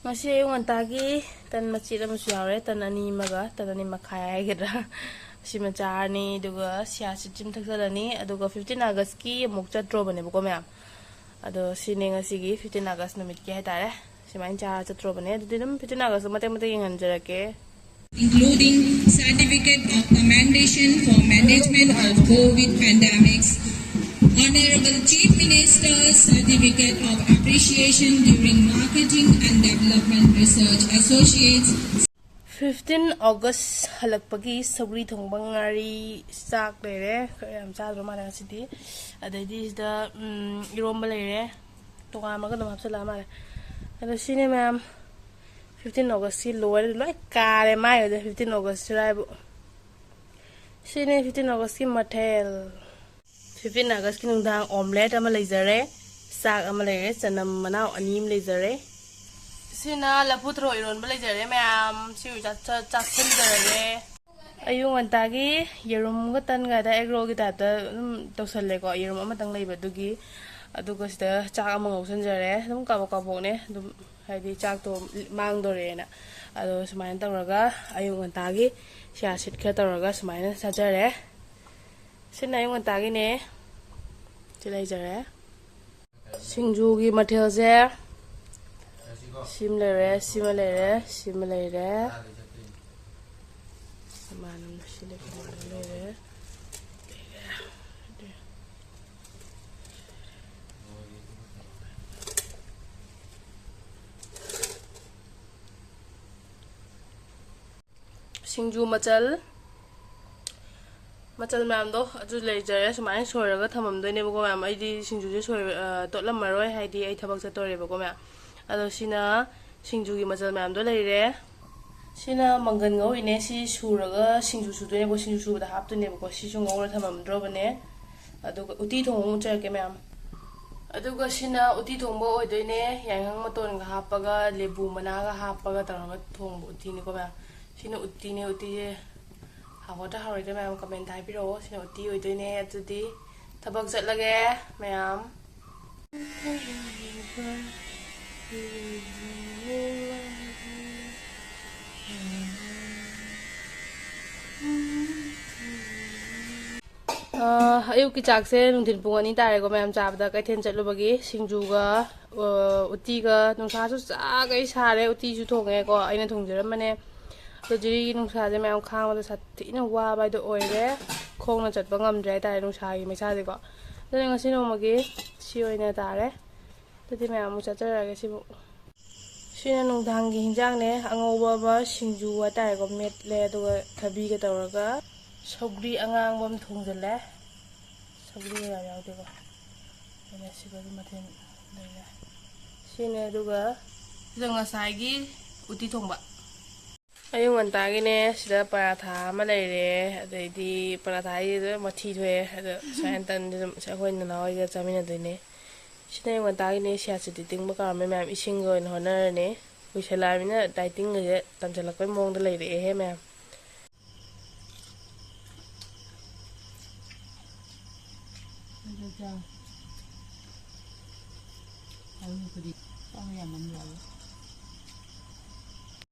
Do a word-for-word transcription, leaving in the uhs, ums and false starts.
ꯉꯁꯤ ꯑꯌꯨꯛ ꯉꯟꯇꯥꯒꯤ ꯇꯟ ꯃꯆꯦꯠ ꯑꯃꯁꯨ ꯌꯥꯎꯔꯦ, ꯇꯟ ꯑꯅꯤ ꯑꯃꯒ, ꯇꯟ ꯑꯅꯤ ꯃꯈꯥꯏ ꯍꯥꯏꯒꯗ꯭ꯔꯥ, ꯁꯤꯃ ꯆꯥꯔꯅꯤ, ꯑꯗꯨꯒ ꯁꯤꯌꯥ ꯁꯤꯠ ꯁꯤꯃ ꯊꯛꯆꯜꯂꯅꯤ꯫ ꯑꯗꯨꯒ fifteen Augustꯀꯤ ꯑꯃꯨꯛ ꯆꯠꯇ꯭ꯔꯣꯕꯅꯦꯕꯀꯣ ꯃꯌꯥꯝ꯫ ꯑꯗꯣ ꯁꯤꯅꯦ ꯉꯁꯤꯒꯤ fifteen August ꯅꯨꯃꯤꯠꯀꯤ ꯍꯥꯏꯇꯥꯔꯦ, ꯁꯨꯃꯥꯏꯅ ꯆꯥꯔ ꯆꯠꯇ꯭ꯔꯣꯕꯅꯦ꯫ ꯑꯗꯨꯗꯤ ꯑꯗꯨꯝ fifteen August ꯃꯇꯦꯛ ꯃꯇꯦꯛ ꯌꯦꯡꯍꯟꯖꯔꯛꯀꯦ꯫ Including Certificate of Commendation for Management of COVID Pandemics, Honorable Chief Minister's Certificate of Appreciation during Marketing and Development Research Associates. Fifteen August ꯍꯜꯂꯛꯄꯒꯤ ꯁꯧꯒ꯭ꯔꯤ ꯊꯣꯡꯕ, ꯉꯥꯔꯤ, ꯆꯥꯛ ꯂꯩꯔꯦ꯫ ꯈꯔ ꯌꯥꯝ ꯆꯥꯗ꯭ꯔꯣ ꯃꯥꯜꯂꯦ ꯉꯁꯤꯗꯤ꯫ ꯑꯗꯩꯗꯤ ꯁꯤꯗ, ꯎꯝ, ꯏꯔꯣꯝꯕ ꯂꯩꯔꯦ꯫ ꯇꯣꯉꯥꯟꯕꯒ ꯑꯗꯨꯝ ꯍꯥꯞꯆꯤꯜꯂꯛꯑ ꯃꯥꯜꯂꯦ꯫ ꯑꯗꯣ ꯁꯤꯅꯦ ꯃꯌꯥꯝ, fifteen Augustꯁꯤ ꯂꯣꯏꯔꯦ, ꯂꯣꯏ ꯀꯥꯔꯦ ꯃꯥꯏ ꯑꯣꯏꯗ fifteen Augustꯁꯤꯔ ꯍꯥꯏꯕꯨ꯫ ꯁꯤꯅꯦ fifteen Augustꯀꯤ ꯃꯊꯦꯜ꯫ Fifteen Augustꯀꯤ ꯅꯨꯡꯗꯥꯡ omelette ꯑꯃ ꯂꯩꯖꯔꯦ, ꯆꯥꯛ ꯑꯃ ꯂꯩꯔꯦ, ꯆꯅꯝ ꯃꯅꯥꯎ ꯑꯅꯤ ꯑꯃ ꯂꯩꯖꯔꯦ꯫ ꯁꯤꯅ ꯂꯐꯨ ꯊꯔꯣ ꯏꯔꯣꯟꯕ ꯂꯩꯖꯔꯦ ꯃꯌꯥꯝ, ꯁꯤ ꯑꯣꯏꯅ ꯆꯥ-, ꯆꯥ-, ꯆꯥꯁꯤꯟꯖꯔꯒꯦ꯫ ꯑꯌꯨꯛ ꯉꯟꯇꯥꯒꯤ ꯌꯦꯔꯨꯝꯒ ꯇꯟꯒ ꯑꯗ egg rollꯒꯤ typeꯇ ꯑꯗꯨꯝ ꯇꯧꯁꯜꯂꯦꯀꯣ, ꯌꯦꯔꯨꯝ ꯑꯃꯇꯪ ꯂꯩꯕꯗꯨꯒꯤ꯫ ꯑꯗꯨꯒ ꯁꯤꯗ ꯆꯥꯛ ꯑꯃ ꯉꯧꯁꯟꯖꯔꯦ, ꯑꯗꯨꯝ ꯀꯥꯕꯣꯛ ꯀꯥꯕꯣꯛꯅꯦ, ꯑꯗꯨꯝ ꯍꯥꯏꯗꯤ ꯆꯥꯛꯇꯣ ꯃꯥꯡꯗꯣꯔꯦꯅ꯫ ꯑꯗꯣ ꯁꯨꯃꯥꯏꯅ ꯇꯧꯔꯒ ꯑꯌꯨꯛ ꯉꯟꯇꯥꯒꯤ ꯁꯤꯌꯥ ꯁꯤꯠ ꯈꯔ ꯇꯧꯔꯒ ꯁꯨꯃꯥꯏꯅ ꯆꯥꯖꯔꯦ꯫ ꯁꯤꯅ ꯑꯌꯨꯛ ꯉꯟꯇꯥꯒꯤꯅꯦ꯫ ꯁꯤ ꯂꯩꯖꯔꯦ꯫ ꯁꯤꯡꯖꯨꯒꯤ ꯃꯊꯦꯜꯁꯦ ꯁꯤꯃ ꯂꯩꯔꯦ, ꯁꯤꯃ ꯂꯩꯔꯦ, ꯁꯤꯃ ꯂꯩꯔꯦ꯫ ꯏꯃꯥꯟꯅꯕꯅ ꯁꯤ ꯂꯩꯔꯦ, ꯂꯩꯔꯦ꯫ ꯁꯤꯡꯖꯨ ꯃꯆꯜ, ꯃꯆꯜ ꯃꯌꯥꯝꯗꯣ ꯑꯗꯨ ꯂꯩꯖꯔꯦ꯫ ꯁꯨꯃꯥꯏꯅ ꯁꯣꯏꯔꯒ ꯊꯝꯃꯝꯗꯣꯏꯅꯦꯕꯀꯣ ꯃꯌꯥꯝ꯫ ꯑꯩꯗꯤ ꯁꯤꯡꯖꯨꯁꯦ ꯁꯣꯏ-, ꯑ, ꯇꯣꯠꯂꯝꯃꯔꯣꯏ, ꯍꯥꯏꯗꯤ ꯑꯩ ꯊꯕꯛ ꯆꯠꯇꯣꯔꯦꯕꯀꯣ ꯃꯌꯥꯝ꯫ ꯑꯗꯣ ꯁꯤꯅ ꯁꯤꯡꯖꯨꯒꯤ ꯃꯆꯜ ꯃꯌꯥꯝꯗꯣ ꯂꯩꯔꯦ꯫ ꯁꯤꯅ ꯃꯪꯒꯟ ꯉꯧꯔꯤꯅꯦ꯫ ꯁꯤ ꯁꯨꯔꯒ ꯁꯤꯡꯖꯨ ꯁꯨꯗꯣꯏꯅꯦꯕꯀꯣ, ꯁꯤꯡꯖꯨ ꯁꯨꯕꯗ ꯍꯥꯞꯇꯣꯏꯅꯦꯕꯀꯣ꯫ ꯁꯤꯁꯨ ꯉꯧꯔ ꯊꯝꯃꯝꯗ꯭ꯔꯣꯕꯅꯦ꯫ ꯑꯗꯨꯒ ꯎꯇꯤ ꯊꯣꯡꯕ ꯑꯃꯨꯛ ꯎꯠꯆꯔꯛꯀꯦ ꯃꯌꯥꯝ꯫ ꯑꯗꯨꯒ ꯁꯤꯅ ꯎꯇꯤ ꯊꯣꯡꯕ ꯑꯣꯏꯗꯣꯏꯅꯦ꯫ ꯌꯥꯏꯉꯪ ꯃꯇꯣꯟꯒ ꯍꯥꯞꯄꯒ, ꯂꯦꯕꯨ ꯃꯅꯥꯒ ꯍꯥꯞꯄꯒ ꯇꯧꯔꯒ ꯊꯣꯡꯕ ꯎꯇꯤꯅꯤꯀꯣ ꯃꯌꯥꯝ꯫ ꯁꯤꯅ ꯎꯇꯤꯅꯦ꯫ ꯎꯇꯤꯁꯦ ꯍꯥꯎꯒꯗ꯭ꯔꯥ ꯍꯥꯎꯔꯣꯏꯗ꯭ꯔꯥ ꯃꯌꯥꯝ comment ꯍꯥꯏꯕꯤꯔꯛꯑꯣ꯫ ꯁꯤꯅ ꯎꯇꯤ ꯑꯣꯏꯗꯣꯏꯅꯦ꯫ ꯑꯗꯨꯗꯤ ꯊꯕꯛ ꯆꯠꯂꯒꯦ ꯃꯌꯥꯝ꯫ ꯑ, ꯑꯌꯨꯛꯀꯤ ꯆꯥꯛꯁꯦ ꯅꯨꯡꯊꯤꯜ ꯄꯨꯡ ꯑꯅꯤ ꯇꯥꯔꯦꯀꯣ, ꯃꯌꯥꯝ ꯆꯥꯕꯗ꯫ ꯀꯩꯊꯦꯜ ꯆꯠꯂꯨꯕꯒꯤ ꯁꯤꯡꯖꯨꯒ, ꯑ, ꯎꯇꯤꯒ, ꯅꯨꯡꯁꯥꯁꯨ ꯆꯥꯈꯩ ꯁꯥꯔꯦ꯫ ꯎꯇꯤꯁꯨ ꯊꯣꯡꯉꯦꯀꯣ, ꯑꯩꯅ ꯊꯣꯡꯖꯔꯝꯕꯅꯦ꯫ ꯑꯗꯣ ꯖꯤꯔꯤꯒꯤ ꯅꯨꯡꯁꯥꯁꯦ ꯃꯌꯥꯝ ꯈꯥꯡꯕꯗ ꯁꯥꯊꯤꯅ ꯋꯥꯕ ꯍꯥꯏꯗꯣ ꯑꯣꯏꯔꯦ꯫ ꯈꯣꯡꯅ ꯆꯠꯄ ꯉꯝꯗ꯭ꯔꯦ ꯍꯥꯏꯇꯥꯔꯦ, ꯅꯨꯡꯁꯥꯒꯤ ꯃꯩꯁꯥꯁꯦꯀꯣ꯫ ꯑꯗꯨꯅ ꯉꯁꯤ ꯅꯣꯡꯃꯒꯤ ꯁꯤ ꯑꯣꯏꯅ ꯇꯥꯔꯦ꯫ ꯑꯗꯨꯗꯤ ꯃꯌꯥꯝ ꯑꯃꯨꯛ ꯆꯠꯆꯔꯛꯑꯒꯦ ꯁꯤꯕꯨ꯫ ꯁꯤꯅ ꯅꯨꯡꯗꯥꯡꯒꯤ ꯍꯤꯟꯖꯥꯡꯅꯦ꯫ ꯑꯉꯧꯕ ꯑꯃ, ꯁꯤꯡꯖꯨ ꯍꯥꯏꯇꯥꯔꯦꯀꯣ, ꯃꯦꯠꯂꯦ꯫ ꯑꯗꯨꯒ ꯊꯕꯤꯒ ꯇꯧꯔꯒ ꯁꯧꯒ꯭ꯔꯤ ꯑꯉꯥꯡꯕ ꯑꯃ ꯊꯣꯡꯖꯤꯜꯂꯦ꯫ ꯁꯧꯒ꯭ꯔꯤꯒ ꯌꯥꯝ ꯌꯥꯎꯗꯦꯀꯣ꯫ ꯑꯗꯨꯅ ꯁꯤꯒ ꯑꯗꯨꯝ ꯃꯊꯦꯜ ꯂꯩꯔꯦ꯫ ꯁꯤꯅꯦ꯫ ꯑꯗꯨꯒ ꯁꯤꯗ ꯉꯁꯥꯏꯒꯤ ꯎꯇꯤ ꯊꯣꯡꯕ꯫ ꯑꯌꯨꯛ ꯉꯟꯇꯥꯒꯤꯅꯦ, ꯁꯤꯗ ꯄꯔꯥꯊꯥ ꯑꯃ ꯂꯩꯔꯦ꯫ ꯑꯗꯩꯗꯤ ꯄꯔꯥꯊꯥ ꯍꯥꯏꯁꯤꯗ ꯃꯊꯤ ꯊꯣꯛꯑꯦ꯫ ꯑꯗꯣ ꯁꯨꯃꯥꯏꯅ ꯇꯟꯗꯤ ꯑꯗꯨꯝ ꯑꯩꯈꯣꯏ ꯅꯅꯥꯎ ꯍꯣꯏꯒ ꯆꯥꯃꯤꯟꯅꯗꯣꯏꯅꯦ꯫ ꯁꯤꯅ ꯑꯌꯨꯛ ꯉꯟꯇꯥꯒꯤꯅꯦ꯫ ꯁꯤꯌꯥꯁꯤꯗꯤ ꯇꯤꯡꯕ ꯀꯥꯎꯔꯝꯃꯦ ꯃꯌꯥꯝ꯫ ꯏꯁꯤꯡꯒ ꯑꯣꯏꯅ ꯍꯣꯠꯅꯔꯅꯤ꯫ ꯀꯨꯏꯁꯜꯂꯛꯑꯃꯤꯅ ꯗꯥꯏꯇꯤꯡꯒꯁꯦ ꯇꯝꯁꯤꯜꯂꯛꯄꯩ ꯃꯑꯣꯡꯗ ꯂꯩꯔꯛꯑꯦꯍꯦ ꯃꯌꯥꯝ꯫